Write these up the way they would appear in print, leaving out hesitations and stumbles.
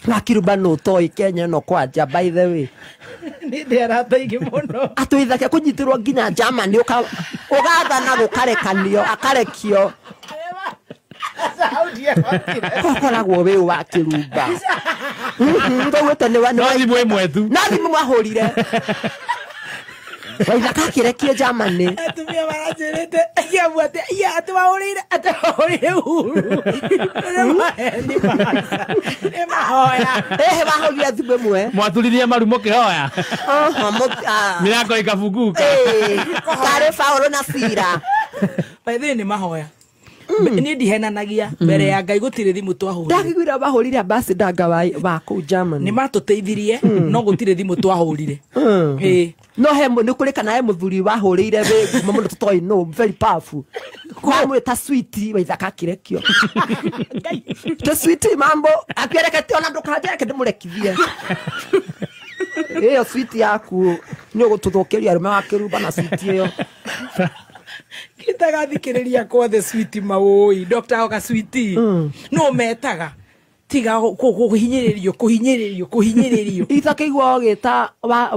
Wakiruba no toy Kenya no kwanja by the way. Ni ndĩarata ingĩ mũno. Atwithake kũnyitĩrwo nginya Germany ũgathana gũkarekanio akarekio. Kokoragwo wĩ wa Kĩrumba. Ndũgwĩte nĩ wa No thimũ ĩmwe tu. No thimũ mwahũrire. Waithaka akĩrekie Germany. Atumia maranjĩrĩte kĩambu atĩ iya atĩ wahũrĩire atĩ wahũrĩire Uhuru. Nĩ mahoya. Ehe wahũrire thimũ ĩmwe. Mwaturirie maru mũkĩhoya. Mĩrango ĩkafunguka. Tarĩ Paũlũ na Sila. By the way nĩ mahoya. Niĩ ndihenanagia mbere ya Ngai gũtirĩ thimũ twahũrire. Ndakĩiguire wahũrire ambassador wa kũu Germany. Nĩ matũteithirie no gũtirĩ thimũ twahũrire. Ĩĩ. No he nĩ kũrĩ kana he mũthuri wahũrĩire wĩ ngumo mũno tũtoĩ no very powerful. Kwamwĩta Sweet Waithaka akĩrekio. Ta Sweet mambo akĩrekete ona ndũkanjeke ndĩmũrekithie. Ĩyo Sweet yaku nĩ ũgũtũthũkĩria arũme wa Kĩrumba na Sweet ĩyo. Gĩtagathikĩrĩria kwothe Sweet maũĩ Dr. Oga Sweet no metaga tiga kũhinyĩrĩrio kũhinyĩrĩrio kũhinyĩrĩrio. Ithakĩigua ũgĩta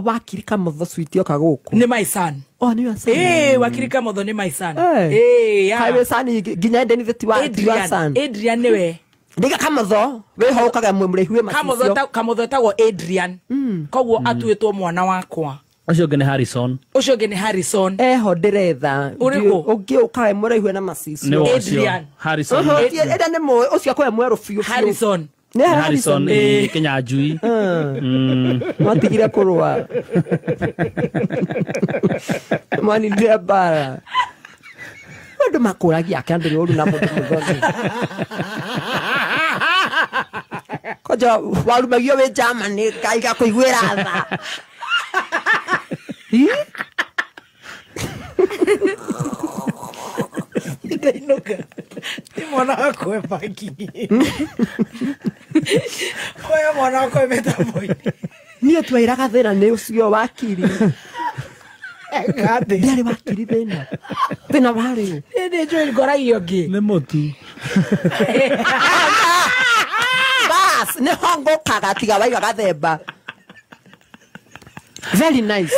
wakiri Kamotho Sweet oka gũkũ. Nĩ my son. Oh nĩ your son. Ĩĩ wakiri Kamotho nĩ my son. Ĩĩ ya. Kaĩ wĩ son nginya Eden ti wa son. Adrian nĩwe. Ndiga Kamotho wĩho ũkaga mũrĩhi wĩ macicio. Kamotho etagwo Adrian. Koguo atuĩtwo mwana wakwa. Ũcio ũngĩ nĩ Harrison. Ũcio ũngĩ nĩ Harrison. Eho ndĩretha. Ũrĩkũ? Ũngĩ ũkae mũraihu na macicio. Adrian. Harrison. Ĩrĩa nĩ mũĩ ũcio akoe mwerũ biũ. Harrison. Nĩ Harrison Kĩnyanjui. Mwatigire kũrũa. Mwaninire mbara. Andũ makũragia ake andũ nĩ ũru na mũndũ mũthoni. Kwanja warumagio wĩ Germany Ngai gakũiguĩra tha. Ndainũka. Nĩ mwana wakwa e baki. Oya mwana wakwa e mĩtambo-inĩ. Niĩ twairaga thĩna nĩ ũcio wakiri. Ndĩarĩ wakiri thĩna. Thĩna warĩ ũ? Niĩ nĩ njũĩ ngoragio ngĩ. Nĩ mũtu. Bas, nĩ ho ngũkaga tiga waiga gathemba. Very nice.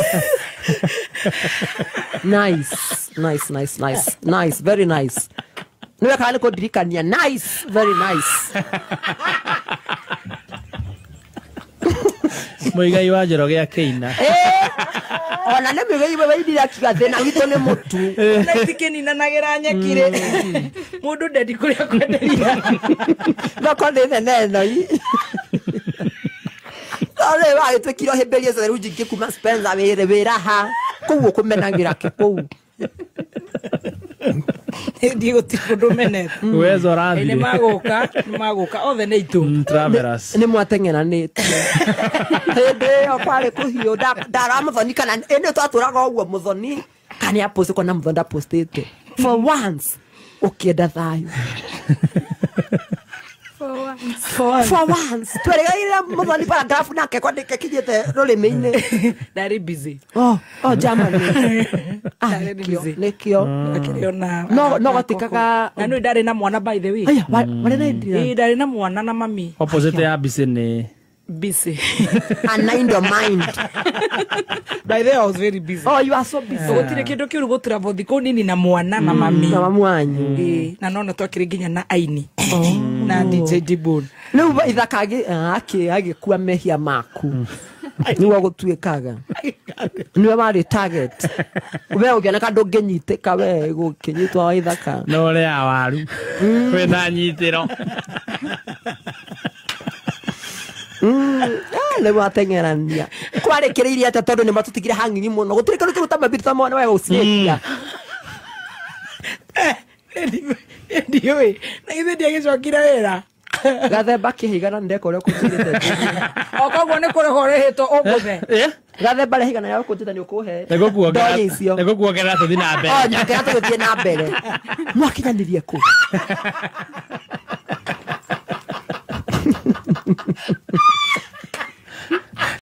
Nice, nice, nice, nice, nice, very nice. Niwe kana nĩkũndirikania. Nice, very nice. Mũigai wa Njoroge akĩina. Ona nĩ mũigai we wainire akiuga thĩna witũ nĩ mũtu. Na itikĩninanagĩra nyeki rĩ. Mũndũ ndendi kũrĩa kwenderia. Thoko nĩ nene ĩno. Ore wagĩtuĩkire ũhĩmbĩrie theruji ingĩ kuma Spencer wĩrĩ wĩraha kũu ũkũmenagĩra kĩ kũu. Ndiĩ gũtirĩ ũndũ menete. Uwezo ũrathire. Nĩ magũka, nĩ magũka othe nĩ itũ. Travelers. Nĩ mwateng'eranĩtie. Hĩndĩ ĩyo kwarĩ kũhiũ ndara Mũthoni kana ĩndĩ twatũraga ũguo Mũthoni kana nĩ kona Mũthoni ndapostĩte. For once ũkĩenda thayũ. For once. Tweregeire Mũthoni paragraph nake kwandĩka kinyĩte rũrĩmĩ-inĩ. Ndarĩ busy. Oh, Germany. Ndarĩ busy. Nĩkĩo. Akĩrĩ ona. No gotikaga. Na nĩ ndarĩ na mwana by the way. Aya, warĩ na Adrian. Ĩĩ ndarĩ na mwana na mami. Opposite ya busy nĩ busy. And mind your mind. By the way, I was very busy. Oh, you are so busy. Gũtirĩ kĩndũ kĩũru gũtravel thikũ nini na mwana na mami. Na mamu wanyu. Ĩĩ, na nona twakĩrĩ nginya na aini. Na DJ Dibon. Rĩu Ithaka agĩkua mehia maku. Nĩguo gũtuĩkaga. Nĩwe warĩ target. We ũngĩoneka ndũngĩnyitĩka we gũkĩnyitwo wa Ithaka. No ũrĩa waru. Wĩna nyitĩro. Rĩu ateng'erania. Kwarĩkĩrĩirie atĩa tondũ nĩ matũtigire hang'ing'i mũno. Gũtirĩ kĩndũ kĩruta mabiri ta mwana we gũcinĩkia. Ndiũĩ. Na githĩ ndiagĩcokire wĩra. Gathemba kĩhigana ndeka ũrĩa ũkũnjĩrĩte. O koguo nĩ kũrĩhwo ũrĩhĩtwo ũngũthe. Gathemba rĩhigana rĩa gũkũnjĩta nĩ ũkũhe. Nĩgũkuongerera tũthiĩ na mbere. O nyongerera tũgĩthiĩ na mbere. Mwakinyanĩrie kũ?